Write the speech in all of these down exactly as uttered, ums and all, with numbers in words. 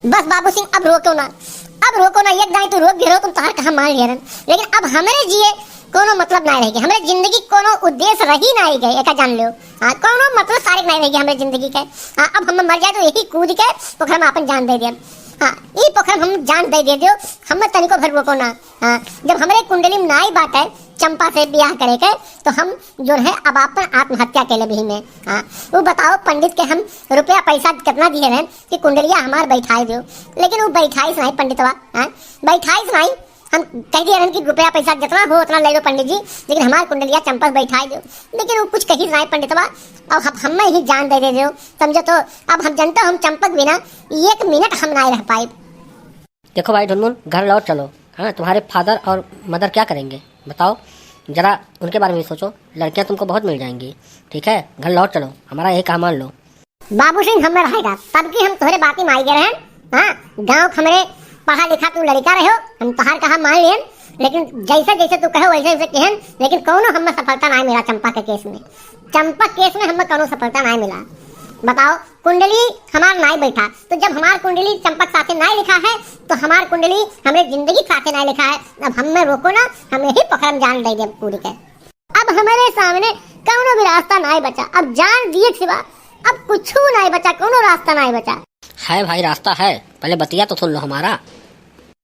बस बाबू सिंह, अब रोको ना, अब रोको ना, एक दाई तू रोक दियो, तुम तोहार कहा मान लिया रहन, लेकिन अब हमरे जिए कोनो मतलब नाहीं रह गए, हमरे जिंदगी कोनो उद्देश्य रही नाहीं गए, एका जान लो। हाँ, कोनो मतलब सारे नाहीं रह गए हमरे जिंदगी के। हाँ, अब हम मर जाए तो यही कूद के पोखर में अपन जान दे दिया। हाँ, ई पोखर में हम जान दे दे दियो, हम तनिको भर रोको ना। हाँ, जब हमरे कुंडली में नाहीं बाटे चंपा से ब्याह करे के, तो हम जो है अब अपन आत्महत्या के लिए भी में। हाँ, वो बताओ पंडित के हम रुपया पैसा कितना दिए रहन कि कुंडलिया हमार बैठाए दो, लेकिन वो बैठाइस नाहीं पंडितवा। हाँ, बैठाइस नाहीं। हम कह दिए रहन कि रुपया पैसा जितना हो उतना ले लो पंडित जी, लेकिन हमार कुंडलिया चंपा से बैठाए दो, लेकिन वो कुछ कहिस नाहीं पंडितवा। अब हम, हम ही जान दे दे दो, समझो तो। अब हम जनता हम चंपक बिना एक मिनट हम नाहीं रह पाए। देखो भाई ढुनमुन, घर लौट चलो। हाँ, तुम्हारे फादर और मदर क्या करेंगे, बताओ जरा, उनके बारे में भी सोचो। लड़कियाँ तुमको बहुत मिल जाएंगी, ठीक है? घर लौट चलो, हमारा यही कहा मान लो। बाबू सिंह, हम में रहेगा, तब की हम तोहरे बाती में आई गए रहन। हाँ, गाँव के हमरे पढ़ा लिखा तू लड़का रहो, हम तोहार कहा मान लियन, लेकिन जैसे जैसे तू कहो वैसे वैसे कहन, लेकिन कौनो हमें सफलता नाहीं मिला चंपा के केस में। चंपा केस में हमें कौनो सफलता नाहीं मिला। बताओ, कुंडली हमार नाहीं बैठा, तो जब हमार कुंडली चंपक साथे नाहीं लिखा है, तो हमार कुंडली हमरे जिंदगी के साथे नाहीं लिखा है। अब हमें रोको ना, हम यही पोखर में जान दे देब कूद के। अब हमरे सामने कौनो भी रास्ता नाहीं बचा, अब जान दिए के सिवा अब कुछ नाहीं बचा, कौनो रास्ता नाहीं बचा। है भाई, रास्ता है, पहले बतिया तो सुन लो हमारा।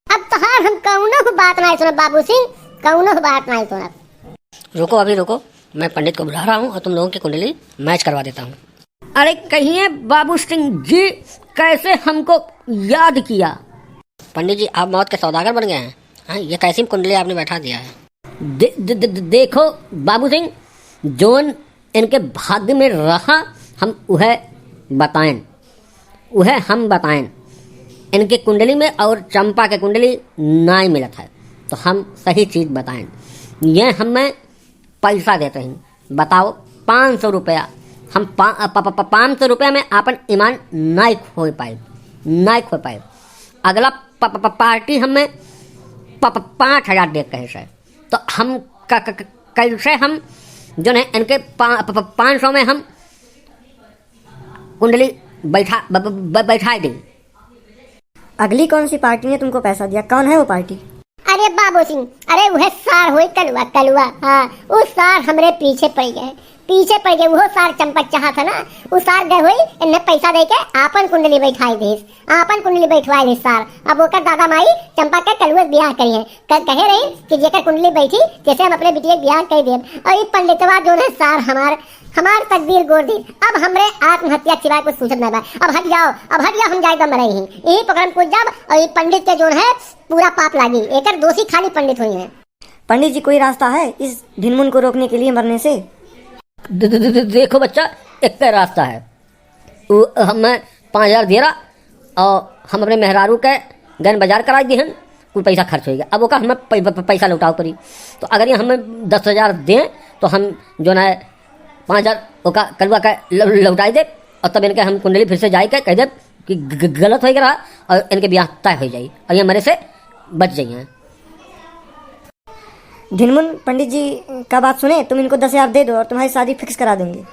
अब तोहार हम कौनो बात नाहीं सुनब बाबू सिंह, कौनो बात नाहीं सुनब। रुको, अभी रुको, मैं पंडित को बुला रहा हूँ और तुम लोगों की कुंडली मैच करवा देता हूँ। अरे कहिए बाबू सिंह जी, कैसे हमको याद किया? पंडित जी, आप मौत के सौदागर बन गए हैं। हाँ, ये कैसी कुंडली आपने बैठा दिया है? दे, दे, दे, दे, देखो बाबू सिंह, जोन इनके भाग्य में रहा, हम उहे बताएन, उहे हम बताएन। इनके कुंडली में और चंपा के कुंडली नाई मिलत है, तो हम सही चीज बताएन। ये हमें पैसा देते हैं, बताओ, पाँच सौ रुपया। हम पा-, प-, प-, प-, पाँच सौ रुपया में आपन ईमान नाई खो पाए, नाई खो पाए। अगला प-, प-, प-, पार्टी हमें प-, प-, पाँच हजार दे कहे से, तो हम क-, क-, क-, कैसे हम जो है इनके पा-, प-, प-, पाँच सौ में हम कुंडली बैठा, ब-, ब-, ब-, बैठाए दें। अगली कौन सी पार्टी ने तुमको पैसा दिया? कौन है वो पार्टी? अरे बाबू सिंह, अरे उहे सार होई कलुआ, कलुआ। हाँ, उ सार हमरे पीछे पड़ गए, पीछे पड़ गए। उहो सार चंपक चाहत है ना, उ सार गए होई, इन्हें पैसा दे के आपन कुंडली बैठाई देस, आपन कुंडली बैठवाई देस सार। अब ओकर दादा माई चंपक के कलुआ से बियाह करी है। क-, कहे रही कि जेकर कुंडली बैठी, जैसे हम अपने बिटिया के बियाह कर देब। और ई पंडितवा जो है सार हमार हमार तकदीर गोर दी, अब हमरे आत्महत्या सिवाय कुछ सूझत ना बा। अब हट जाओ, अब हट जाओ, हम जाए दम रही ही। यही पोखर में कूद जाब और ये पंडित के जोन है पूरा पाप लागी। एकर दोषी खाली पंडित हुई हैं। पंडित जी, कोई रास्ता है इस ढिनमुन को रोकने के लिए मरने से? दे-, दे-, दे-, दे-, देखो बच्चा, एक रास्ता है। उ हमें पाँच हजार दे रहा और हम अपने मेहरारू के गन बाजार कराई दिहन, कुल पैसा खर्च होइगा। अब ओका हमें पै-, पै-, पैसा लौटाओ पड़ी। तो अगर ये हमें दस हजार दें तो हम जो ना पाँच हजार ओका कलुआ के ल-, लौटाई दे और तब इनके हम कुंडली फिर से जाए के कह दे कि ग-, ग-, गलत हो रहा और इनके ब्याह तय हो जाई और ये मरे से बच जाइए। ढिनमुन, पंडित जी का बात सुने, तुम इनको दस हजार दे दो और तुम्हारी शादी फिक्स करा देंगे।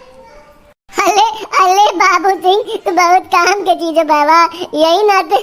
अले, अले बाबू सिंह, तू बहुत काम के चीज है बाबा। यही नाते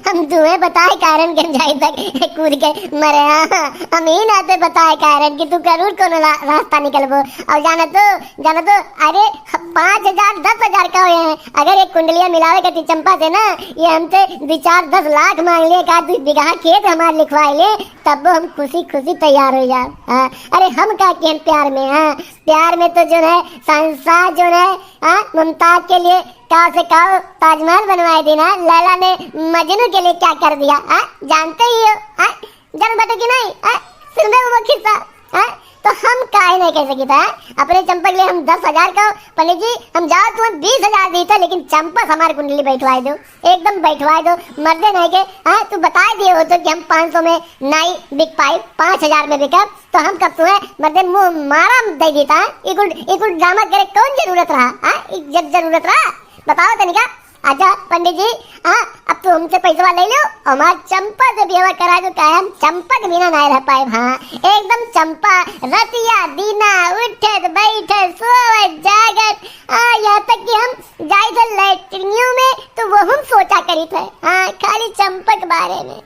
हम तुम्हें बताए कारण के हम जाए तक कूद के मरे। हाँ, हम यही नाते बताए कारण कि तू जरूर कोनो ला-, रास्ता निकलबो। और जाना तो, जाना तो, अरे पाँच हजार, दस हजार का हुए हैं। अगर एक कुंडलिया मिलावे के चंपा से ना, ये हमसे दो चार दस लाख मांग लिए, का दो बीघा खेत हमार लिखवा ले, तब हम खुशी खुशी तैयार हो जाए। हाँ, अरे हम का किहन प्यार में, हाँ, प्यार में तो जो है शहंशाह जो है, हाँ, मुमताज के लिए का से का ताजमहल बनवाए दी ना, लैला ने मजनू के लिए क्या कर दिया, हाँ, जानते ही हो, हाँ, जान बाटो कि नहीं, हाँ, सुनबे वो किस्सा, हाँ, तो हम काहे नहीं कह सकी था, हाँ? अपने चंपक लिए हम दस हजार का, पंडित जी, हम जाओ तुम्हें बीस हजार दी था, लेकिन चंपक हमारी कुंडली बैठवाए दो, एकदम बैठवाए दो, मर्दे नहीं के, हाँ, तू बताए दिए हो तो कि हम पाँच सौ में नाई बिक पाए, पाँच हजार में बिका, तो हम कब तुम्हें मर्दे मुंह मारा दे देता है? इकुल, इकुल ड्रामा करे कौन जरूरत रहा, हाँ? इ-, जब जरूरत रहा, बताओ तनिका, अच्छा पंडित जी, हाँ, अब तू हमसे पैसवा ले लो, हमार चंपा से बियाह करा दो, काहे हम चंपा के बिना नाहीं रह पाए। हाँ, एकदम चंपा, रतिया दीना, उठत बैठत, सोवत जागत, हाँ, यहाँ तक कि हम जाइत है लैट्रिनियों में तो वो हम सोचा करीत है। हाँ, खाली चंपा के बारे में।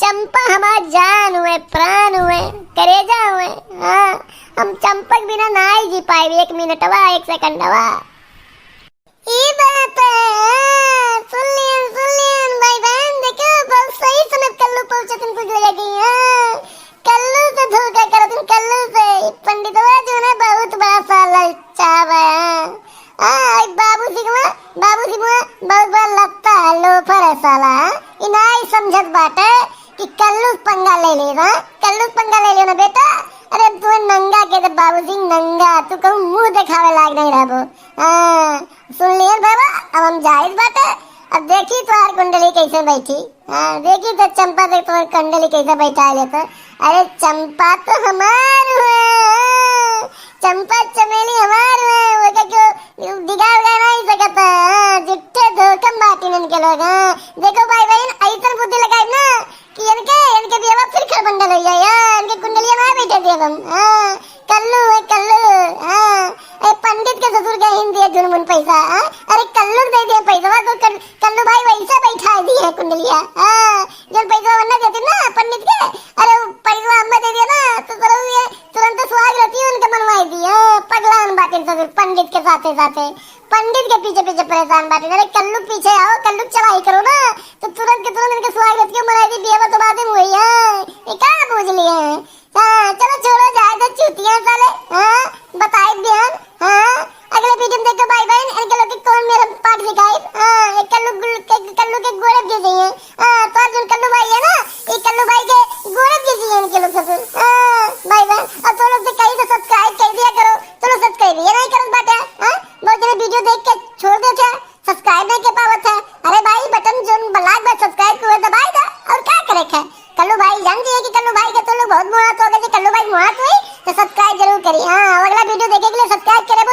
चंपा हमार जान हुए, प्राण हुए, करेजा हुए। हाँ, हम चंपा के बिना नाहीं जी पाए एक मिनटवा, एक सेकंडवा। ई बात है, हाँ, सुन लियन, सुन लियन भाई बहन, देखो बहुत सही समय कल्लू पहुँचत कुछ लगे गई, हाँ, कल्लू से धोखा करत हन, कल्लू से। ई पंडितवा जो है बहुत बड़ा साला चावा है, हाँ, ई बाबू सिंहवा, बाबू सिंहवा बहुत बड़ा लत्ता है, लोफर है साला, हाँ, ई नाहीं समझत बाटे कि कल्लू पंगा ले ले, हाँ, कल्लू पंगा ले ले ना बेटा, अरे तू नंगा के दे बाबू सिंह नंगा, तू कहूँ मुँह देखावे लायक नाहीं रहबो, हाँ। सुन लिहन बाबा, अब हम जाइत बाटे। अब देखी तोहार कुंडली कैसे बैठी। हाँ, देखी तो चंपा देख तोहार कुंडली कैसे बैठा ले तो। अरे चंपा तो हमार हुए, हाँ। चंपा चमेली हमार हुए, वो क्या क्यों दिगा उगा नहीं सकता, हाँ। जिट्ठे धोखम बाटी इनके लोग, हाँ। देखो भाई बहन, ऐसन बुद्धि लगाई ना कि इनके, इनके बियाह फिर खरबंडल हो जाए, हाँ। इनके कुंडलिया में बैठे दिए हम, हाँ। कल्लू है, कल्लू, हाँ। ए, पंडित के ससुर के हिन दिए झुनमुन पैसा, हाँ? अरे, कल्लू के दे दिए पैसा, तो कल-, कल्लू भाई वैसे बैठा दिए है कुंडलिया, हाँ। जब पैसा वरना देते ना पंडित के, अरे, वो पैसा हमें दे दिया ना, तो तुरंत ये, तुरंत सुहाग रतिया उनके मनवाई दी, हाँ। पगलान बाटे ससुर पंडित के साथे साथे, पंडित के पीछे पीछे परेशान बाटे। अरे, कल्लू के पीछे आओ, कल्लू के चढ़ाई करो ना, तो तुरंत के तुरंत इनके सुहाग रतिया मनाई दी, बियाह तो बातें हुई है। ये का बूझ लिए हैं? हाँ, चलो छोड़ो, जाए दो चूतिया साले। हाँ, बताए बिहान। हाँ, अगले वीडियो में देखो भाई बहन, इनके लोग के कौन मेरा पाठ सिखाए। हाँ, ये कल्लू गुल-, के, कल्लू के गोरख जैसे ही हैं। हाँ, तो अर्जुन कल्लू भाई है ना, ये कल्लू भाई के गोरख जैसे ही हैं इनके लोग सब। हाँ, भाई बहन, और तो लोग तो कहीं तो सब्सक्राइब कर दिया करो, तो लोग सब्सक्राइब ये नहीं करत बाटे। हाँ, बहुत जने वीडियो देख के छोड़ देते हैं। सब्सक्राइब नहीं कर पावत है। अरे भाई, बटन जोन ब्लैक बा सब्सक्राइब के, दबाई दा। और का करे है? कल्लू भाई जानती है कि कल्लू भाई के तो लोग बहुत मुहात हो गए, कल्लू भाई मुहात हुई तो सब्सक्राइब जरूर करी। हाँ, अगला वीडियो देखे के लिए सब्सक्राइब करे।